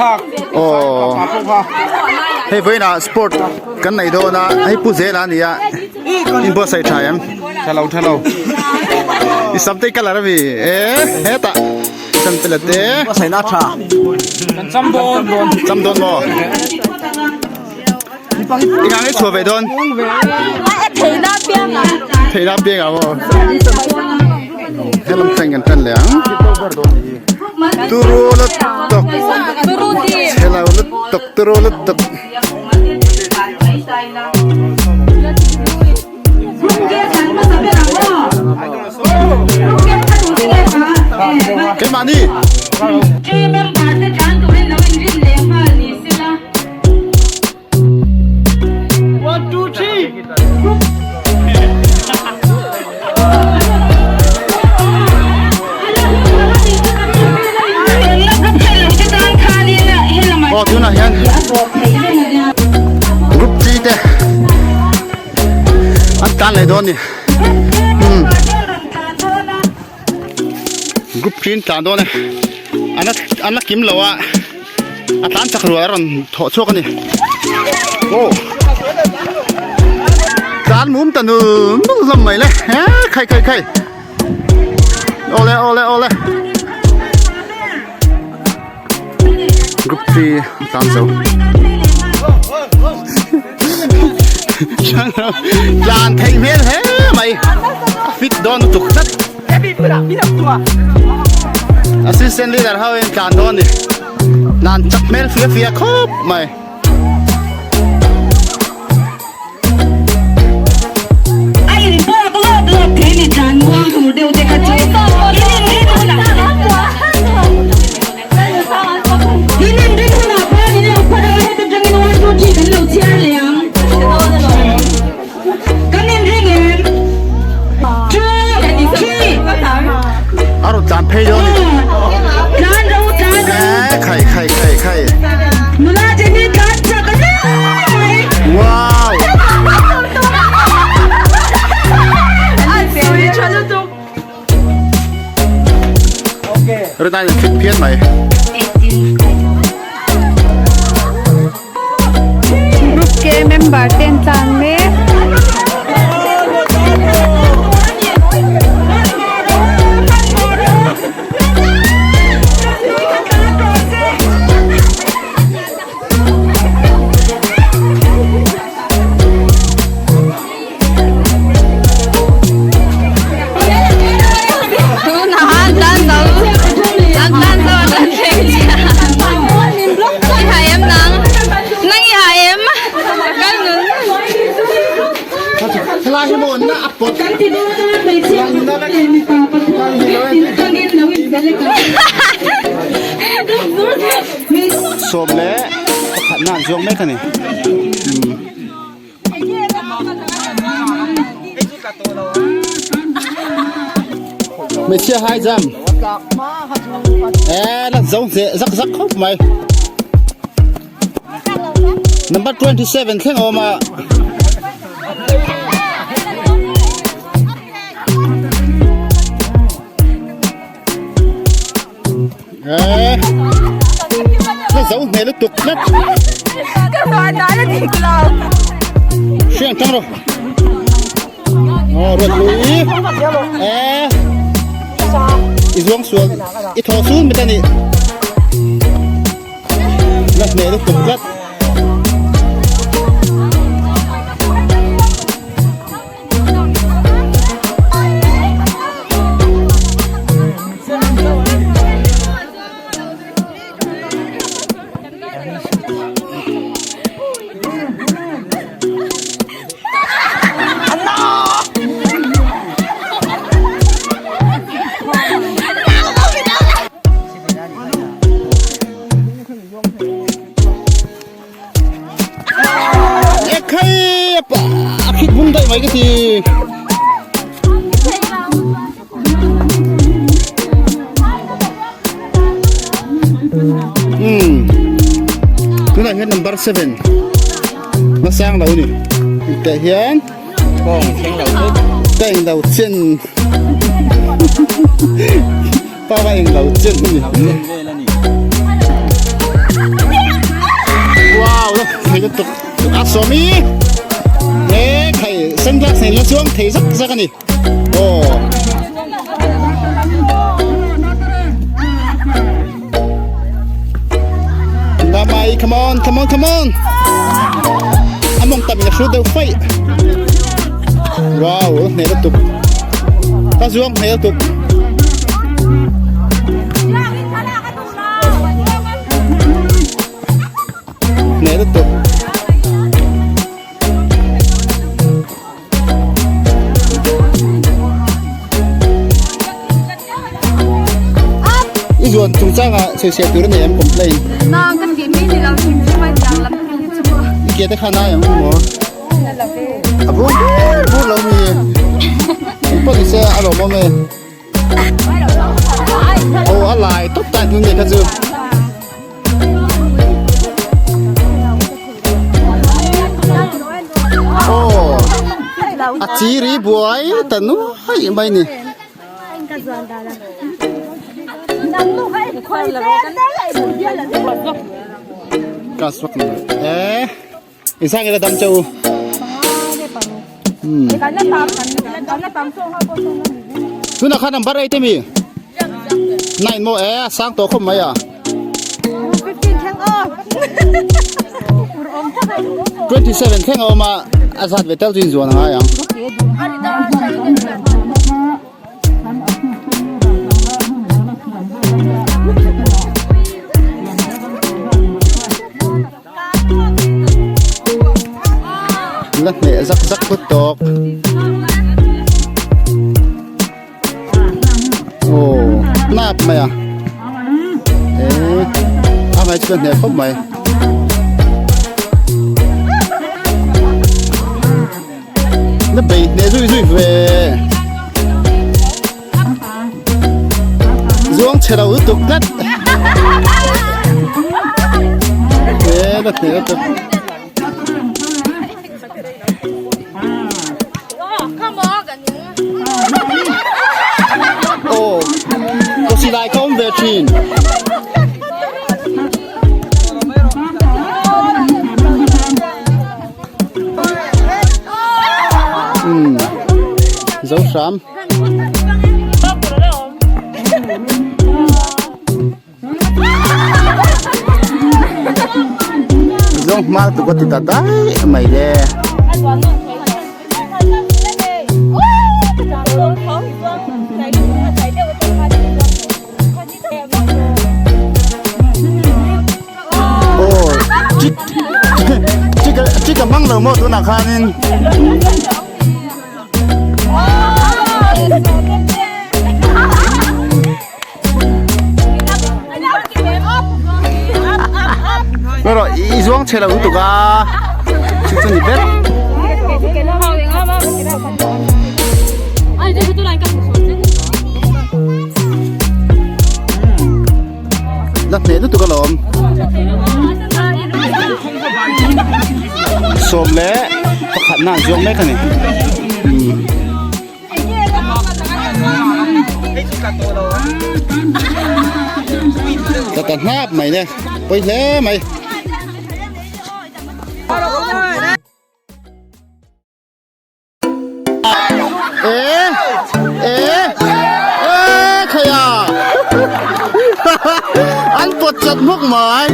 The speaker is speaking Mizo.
Thlak. Aw. Hei vawiinah sport kan nei dawn a, hei Pu Zela a ni a, in buatsaih tha em? Tha lo tha lo. I sam te i colour a mi? E hetah sam te la te. Buatsaihna a tha. Kan cham dawn. Cham dawn maw? Eng ang i chhuah ve dawn? Theihna piang ah. Theihna piang ah maw? Helam thleng kan tan leh ang. Turu lutuk. Turu team. Chhelo lutuk turu lutuk. Keimahni. Aw tunah hian group G te an tlan leh dawn a ni umm group G an tlan dawn e an la kim lo a. A tlan chak rual a rawn thawh chhuak a ni. Aw tlan mum ta nul nul hlawm mai le he khai khai khai awle awle awle group 3 an tlan zo tlan theih hmel hle mai a fit dawn lutuk tlat. Assistant leader ho in tlan dawn ni. Nan chak hmel fia fia khawp mai. A in bawk lawp lawp thei ni tlan muang tur deuh te kha chu in in rin hunah in in rin hunah pawh in lo phawt anga heta tangin 1 2 3 kan lo chhiar leh ang. Kan inring em? Two, three. A rawn tlan phei dawn ni. Tlan ro, tlan ro. Eh, khai khai khai khai. Nula Jenny tlan chak a ni mai. Wow. Rinai in fit phian mai. Group K member te an tlan mek. Tunah an tlan zo an tlan zo an tlan thleng chiah i ha em nang nang i ha em kal nun Helai hi maw na a pawt Kan ti dawn a hmeichhia pathum leh mipa pathum tin tangin lo inselect ang. Sawm leh pakhatna an zuang mek a ni. Hmeichhia high jump eh la zo hneh zak zak khawp mai number 27 thleng a awm a Eh, na zo hneh lutuk tlat. Hriang tang rawh. Aw ruat lui. Eh, i zuang sual i thaw sun mai ta ni. Na hneh lutuk tlat. Ekhai apa a khit bung daih mai ka ti. Hmm. Tunah hian number 7. Na sang lo ni. Teh hian Kawng thleng lo chu. Teng lo chen. Pa va eng lo chen ni. Chen vel a ni. thei lutuk a sawmi he khai sunglass nen la chuang thei zak zak a ni aw. Lamai come on come on come on a mawng tam in a hrut deuh faih wow hneh lutuk ka zuang hneh lutuk. Hneh lutuk. I zuan chungchangah sawisel tur a nei em complain? Na ka tih mai ni lo hrim hrim a tiang lam hi chu. I ke te kha nai ang maw? A bur bur lo mi. Engpawh ni se a lawmawm e. Aw a lai tawp ta hnung nei kha chu. Aw a chi ri buai ta nuai mai ni. Ka swak ni eh. Isang ila dam cheu. Tuna kha number 8 mi. 9 mo e sang to khom mai a. 27 thleng a awm a, a zat ve tel chu inzuan a ngai ang. La hneh zak zak phut tawk. Aw hnap mai a eh a mai chu ka hneh khawp mai. La bei hneh zui zui ve. Zuang chhe lo lutuk tlat. He la hneh lutuk. Aw, ka silai ka awm ve thin. Umm zo hram. Zawng hma tu ka ti ta daih mai le. Aw chik chik chik a mang lo maw tunah khanin. Pero i zuang chhe lo lutuk a chu chu ni ber. La hneh lutuk alawm. Sawm leh pakhat na an zuang mek a ni. Ta ta hnap mai ne pawi hle mai. E e e khaya an pawt chat hmawk mai.